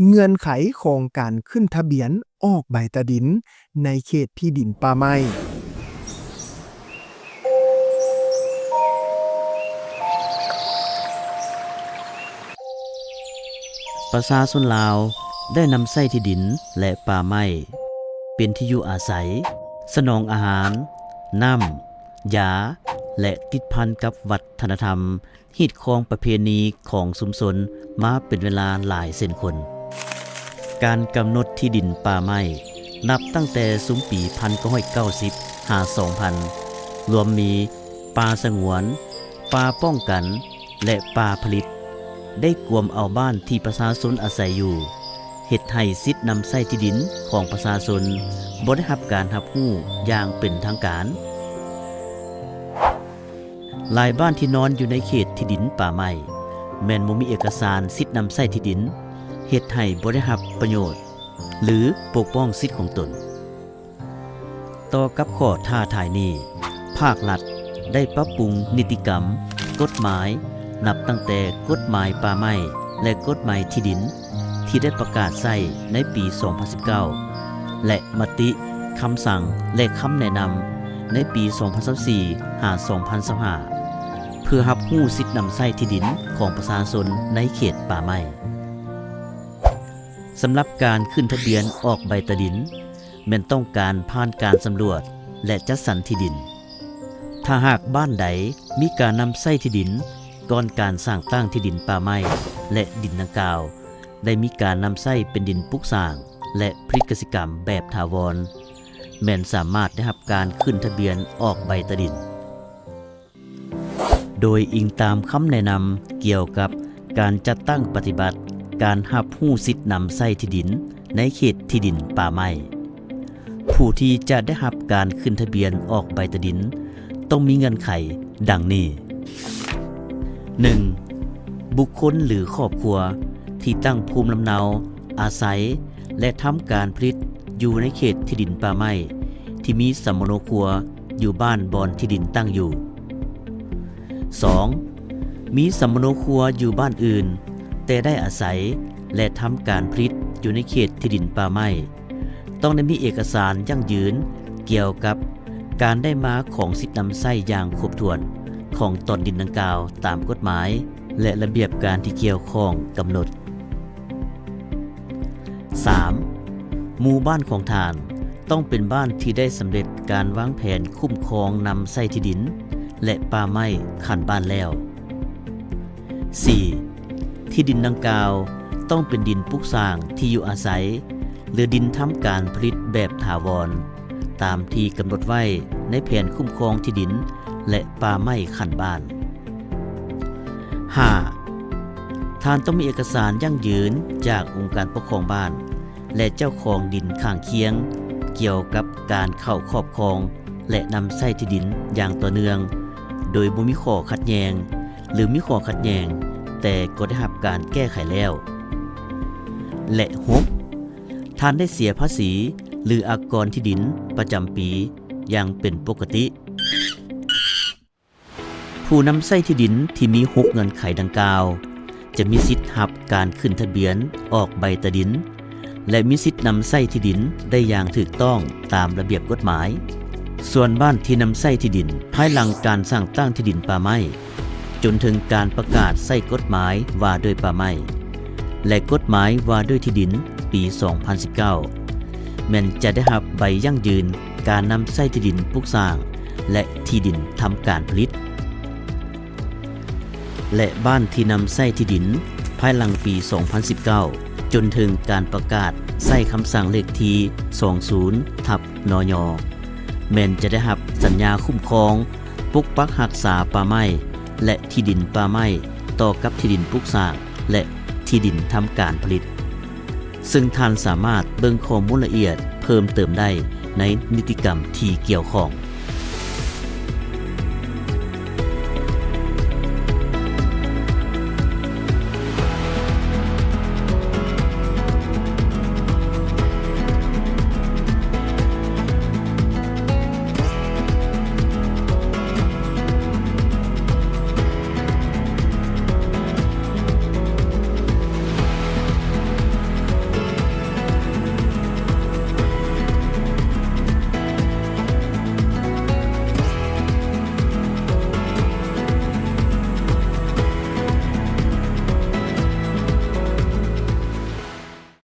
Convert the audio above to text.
ເງື່ອນໄຂຂອງການຂຶ້ນທະບຽນອອກໃບຕາດິນໃນເຂດທີ່ດິນປ່າໄມ້. ປະຊາຊົນລາວໄດ້ນຳໃຊ້ທີ່ດິນ ແລະ ປ່າໄມ້ເປັນທີ່ຢູ່ອາໄສ, ສະໜອງອາຫານ, ນ້ຳ, ຢາ ແລະ ຕິດພັນກັບວັດທະນະທຳ, ຮີດຄອງປະເພນີຂອງຊຸມຊົນມາເປັນເວລາຫຼາຍເຊັ່ນຄົນ. ການກຳນົດທີ່ດິນປ່າໄມ້ ນັບຕັ້ງແຕ່ຊຸມປີພັນເກົ້າຮ້ອຍເກົ້າສິບຫາສອງພັນ ລວມມີປ່າສະຫງວນ, ປ່າປ້ອງກັນ ແລະ ປ່າຜະລິດ ໄດ້ກວມເອົາບ້ານທີ່ປະຊາຊົນອາໄສຢູ່, ເຮັດໃຫ້ສິດນຳໃຊ້ທີ່ດິນຂອງປະຊາຊົນບໍ່ໄດ້ຮັບການຮັບຮູ້ຢ່າງເປັນທາງການ. ຫຼາຍບ້ານທີ່ນອນຢູ່ໃນເຂດທີ່ດິນປ່າໄມ້ ແມ່ນບໍ່ມີເອກະສານສິດນຳໃຊ້ທີ່ດິນ, ເຮັດໃຫ້ບໍ່ໄດ້ຮັບປະໂຫຍດ ຫຼື ປົກປ້ອງສິດຂອງຕົນ. ຕໍ່ກັບຂໍ້ທ້າທາຍນີ້, ພາກລັດໄດ້ປັບປຸງນິຕິກຳ, ກົດໝາຍ, ນັບຕັ້ງແຕ່ກົດໝາຍປ່າໄມ້ ແລະ ກົດໝາຍທີ່ດິນ ທີ່ໄດ້ປະກາດໃຊ້ໃນປີສອງພັນສິບເກົ້າ ແລະ ມະຕິ, ຄຳສັ່ງ ແລະ ຄຳແນະນຳໃນປີສອງພັນຊາວສີ່ຫາສອງພັນຊາວຫ້າ ເພື່ອຮັບຮູ້ສິດນຳໃຊ້ທີ່ດິນຂອງປະຊາຊົນໃນເຂດປ່າໄມ້. ສຳລັບການຂຶ້ນທະບຽນອອກໃບຕາດິນ ແມ່ນຕ້ອງການຜ່ານການສຳຫຼວດ ແລະ ຈັດສັນທີ່ດິນ. ຖ້າຫາກບ້ານໃດມີການນຳໃຊ້ທີ່ດິນກ່ອນການສ້າງຕັ້ງທີ່ດິນປ່າໄມ້ ແລະ ດິນດັ່ງກ່າວໄດ້ມີການນຳໃຊ້ເປັນດິນປຸກສ້າງ ແລະ ຜະລິດກະສິກຳແບບຖາວອນ, ແມ່ນສາມາດໄດ້ຮັບການຂຶ້ນທະບຽນອອກໃບຕາດິນ. ໂດຍອີງຕາມຄຳແນະນຳກ່ຽວກັບການຈັດຕັ້ງປະຕິບັດການຮັບຮູ້ສິດນຳໃຊ້ທີ່ດິນໃນເຂດທີ່ດິນປ່າໄມ້, ຜູ້ທີ່ຈະໄດ້ຮັບການຂຶ້ນທະບຽນອອກໃບຕາດິນ ຕ້ອງມີເງື່ອນໄຂດັ່ງນີ້: ໜຶ່ງ, ບຸກຄົນ ຫຼື ຄອບຄົວທີ່ຕັ້ງພູມລຳເນົາ ອາໄສ ແລະ ທຳການຜະລິດຢູ່ໃນເຂດທີ່ດິນປ່າໄມ້ ທີ່ມີສຳມະໂນຄົວຢູ່ບ້ານບ່ອນທີ່ດິນຕັ້ງຢູ່. ສອງ, ມີສຳມະໂນຄົວຢູ່ບ້ານອື່ນ ແຕ່ໄດ້ອາໄສ ແລະ ທຳການຜະລິດຢູ່ໃນເຂດທີ່ດິນປ່າໄມ້ ຕ້ອງໄດ້ມີເອກະສານຢັ້ງຢືນກ່ຽວກັບການໄດ້ມາຂອງສິດນຳໃຊ້ຢ່າງຄົບຖ້ວນຂອງຕອນດິນດັ່ງກ່າວຕາມກົດໝາຍ ແລະ ລະບຽບການທີ່ກ່ຽວຂ້ອງກຳນົດ. ສາມ, ໝູ່ບ້ານຂອງທ່ານຕ້ອງເປັນບ້ານທີ່ໄດ້ສຳເລັດການວາງແຜນຄຸ້ມຄອງນຳໃຊ້ທີ່ດິນ ແລະ ປ່າໄມ້ຂັ້ນບ້ານແລ້ວ. ສີ່, ທີ່ດິນດັ່ງກ່າວຕ້ອງເປັນດິນປຸກສ້າງທີ່ຢູ່ອາໄສ ຫຼື ດິນທຳການຜະລິດແບບຖາວອນ ຕາມທີ່ກຳນົດໄວ້ໃນແຜນຄຸ້ມຄອງທີ່ດິນ ແລະ ປ່າໄມ້ຂັ້ນບ້ານ. ຫ້າ, ທ່ານຕ້ອງມີເອກະສານຢັ້ງຢືນຈາກອົງການປົກຄອງບ້ານ ແລະ ເຈົ້າຂອງດິນຂ້າງຄຽງ ກ່ຽວກັບການເຂົ້າຄອບຄອງ ແລະ ນຳໃຊ້ທີ່ດິນຢ່າງຕໍ່ເນື່ອງ ໂດຍບໍ່ມີຂໍ້ຂັດແຍ່ງ ຫຼື ມີຂໍ້ຂັດແຍ່ງ ແຕ່ກໍໄດ້ຮັບການແກ້ໄຂແລ້ວ. ແລະ ຫົກ, ທ່ານໄດ້ເສຍພາສີ ຫຼື ອາກອນທີ່ດິນປະຈຳປີຢ່າງເປັນປົກກະຕິ. ຜູ້ນຳໃຊ້ທີ່ດິນທີ່ມີຫົກເງື່ອນໄຂດັ່ງກ່າວ ຈະມີສິດຮັບການຂຶ້ນທະບຽນອອກໃບຕາດິນ ແລະ ມີສິດນຳໃຊ້ທີ່ດິນໄດ້ຢ່າງຖືກຕ້ອງຕາມລະບຽບກົດໝາຍ. ສ່ວນບ້ານທີ່ນຳໃຊ້ທີ່ດິນພາຍຫຼັງການສ້າງຕັ້ງທີ່ດິນປ່າໄມ້ ຈົນເຖິງການປະກາດໃຊ້ກົດໝາຍວ່າດ້ວຍປ່າໄມ້ ແລະ ກົດໝາຍວ່າດ້ວຍທີ່ດິນປີສອງພັນສິບເກົ້າ ແມ່ນຈະໄດ້ຮັບໃບຢັ້ງຢືນການນຳໃຊ້ທີ່ດິນປຸກສ້າງ ແລະ ທີ່ດິນທຳການຜະລິດ ແລະ ບ້ານທີ່ນຳໃຊ້ທີ່ດິນພາຍຫຼັງປີສອງພັນສິບເກົ້າ ຈົນເຖິງການປະກາດໃຊ້ຄຳສັ່ງເລກທີສອງສູນ ທັບ ນຍ ແມ່ນຈະໄດ້ຮັບສັນຍາຄຸ້ມຄອງ ປົກປັກຮັກສາປ່າໄມ້ ແລະ ທີ່ດິນປ່າໄມ້ ຕໍ່ກັບທີ່ດິນປຸກສ້າງ ແລະ ທີ່ດິນທຳການຜະລິດ, ເຊິ່ງທ່ານສາມາດເບິ່ງຂໍ້ມູນລະອຽດເພີ່ມເຕີມໄດ້ໃນນິຕິກຳທີ່ກ່ຽວຂ້ອງ.